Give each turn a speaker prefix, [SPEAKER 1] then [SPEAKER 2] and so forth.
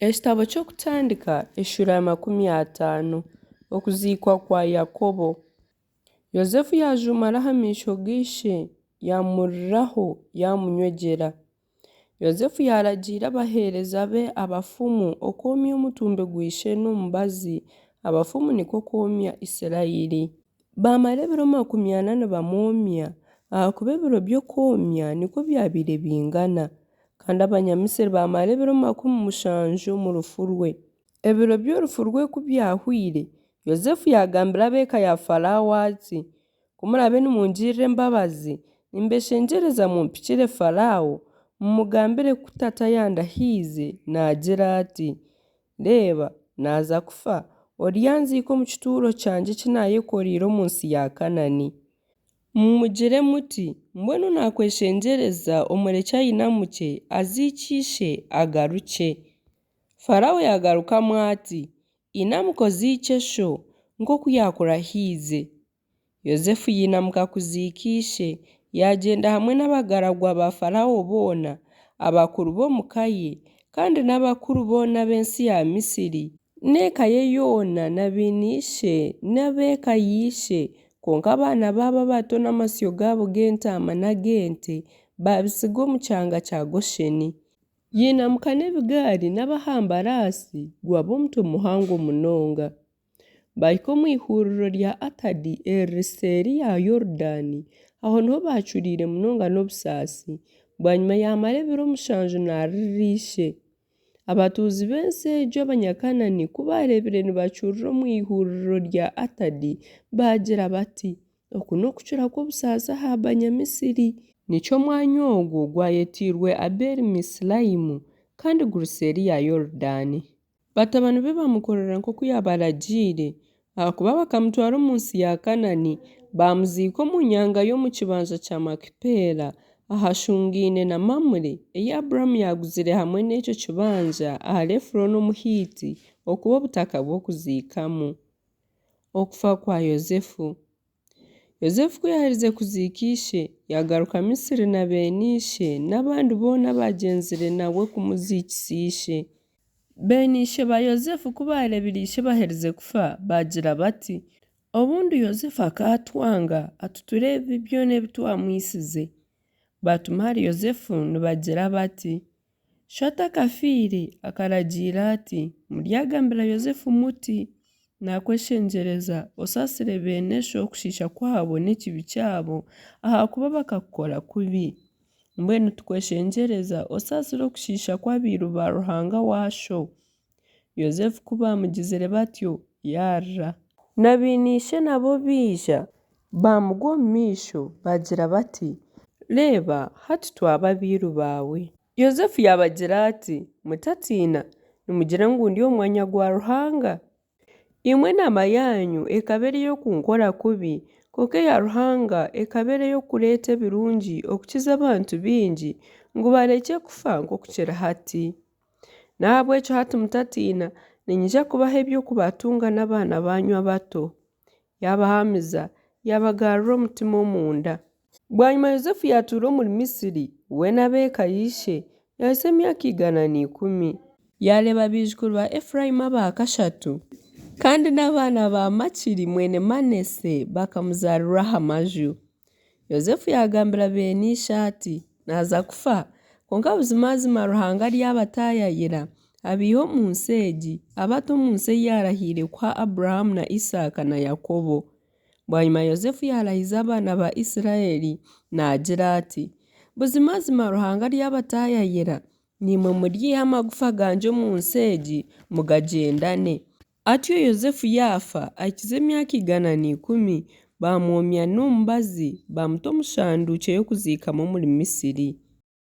[SPEAKER 1] Ekitabo ky'Okutandika eshuura ya 50. Okuziikwa kwa Yakobo. Yosefu yaajuumara aha maisho ga ishe, yaamuriraho, yaamunywegyera. Yosefu yaaragiira abaheereza be abafumu okwomya omutumbi gwa ishe n'omubazi, abafumu nikwo kwomya Isiraeli. Baamara ebiro 40 nibamwomya, ahakuba ebiro by'okwomya nikwo byabaire bingana. Kandi Abanyamisiri baamara ebiro 70 omu rufu rwe. Ebiro by'orufu rwe ku byahwaire, Yosefu yaagambira ab'eka ya Faraaho ati, Ku muraabe nimungirira embabazi, nimbeshengyereza mumpikire Faraaho, mumugambire ku tata yandahiize naagira ati, Reeba, naaza kufa, oryanziika omu kituuro kyangye eki naayekoreire omu nsi ya Kanaani. Mumugire muti, Mbwenu naakweshengyereza omurekye ainamukye, aziikye ishe, agarukye. Faraaho yaagarukamu ati, Inamuka oziikye sho, nk'oku yaakurahiize. Yosefu yainamuka kuziika ishe, yaagyenda hamwe n'abagaragwa ba Faraaho boona, abakuru b'omu ka ye, kandi n'abakuru boona ab'ensi ya Misiri, n'eka ye yoona na beene ishe n'ab'eka ya ishe, kwonka abaana baabo abato n'amasyo gaabo g'entaama n'ag'ente baabitsiga omu kyanga kya Gosheni. Yainamuka n'ebigaari n'ab'ahambaraasi, gwaba omutwe muhango munonga. Baahika omu ihuuriro rya Atadi eriri seeri ya Yorudaani, aho niho baacuriire munonga n'obusaasi. Bwanyima yaamara ebiro mushanju naaririra ishe. Abatuuzi b'ensi egyo Abanyakanaani ku baareebire nibacurira omu ihuuriro rya Atadi, baagira bati, Oku n'okucura kw'obusaasi aha Banyamisiri. Nikyo omwanya ogwo gwayeteirwe Abeeli-Misiraimu, kandi guri seeri ya Yorudaani. Batabani be baamukorera nk'oku yaabaragiire, ahakuba bakamutwara omu nsi ya Kanaani, baamuziika omu nyanga y'omu kibanja kya Makipeela, ahashungaine na Mamure, ei Aburahamu yaaguzire hamwe n'ekyo kibanja ahari Efurooni Omuhiiti okuba obutaka bw'okuziikamu. Okufa kwa Yosefu. Yosefu ku yaaherize kuziika ishe, yaagaruka Misiri na beene ishe n'abandi boona abaagyenzire nawe kumuziikisa ishe. Beene ishe ba Yosefu ku baareebire ishe baherize kufa, baagira bati, Obundi Yosefu akaatwanga, atuture ebibi byona ebi twamwitsize. Baatuma ahari Yosefu nibagira bati, Sho atakafiire, akaragiira ati, Muryagambira Yosefu muti, Naakweshengyereza, osaasire beene sho okushiisha kwabo n'ekibi kyabo, ahakuba bakakukora kubi. Mbwenu nitukweshengyereza, osaasire okushiisha kw'abairu ba Ruhanga wa sho. Yosefu ku baamugizire batyo, yaarira. Na beene ishe nabo baija, baamugwa omu maisho, baagira bati, Reeba, hati twaba abairu baawe. Yosefu yaabagira ati, Mutatiina, nimugira ngu ndi omu mwanya gwa Ruhanga? Imwe enaama yaanyu ekaba eri ey'okunkora kubi, kwonka eya Ruhanga ekaba eri ey'okureeta ebirungi okukiza abantu baingi, ngu barekye kufa nk'oku kiri hati. N'ahabw'ekyo hati mutatiina, niinyija kubaha eby'okubatunga n'abaana baanyu abato. Yaabahamiza, yaabagarura omutima omunda. Bwanyima Yosefu yaatuura omuri Misiri, we n'ab'eka ya ishe, yaahitsya emyaka 110. Yaareeba baijukuru ba Efuraimu aba kashatu. Kandi n'abaana ba Makiri mwene Manaase bakamuzaarirwa aha maju. Yosefu yaagambira beene ishe ati, Naaza kufa, kwonka buzimazima Ruhanga aryabataayaayira, abaihe omu nsi egi, abate omu nsi ei yaarahiire kuha Aburahamu na Isaaka na Yakobo. Bwanyima Yosefu yaarahiza abaana ba Isiraeli naagira ati, Buzimazima Ruhanga aryabataayaayira, naimwe muryaiha amagufa gangye omu nsi egi, mugagyendane. Atyo Yosefu yaafa ahikize emyaka 110, baamwomya n'omubazi, baamuta omu shanduukye y'okuziikamu omuri Misiri.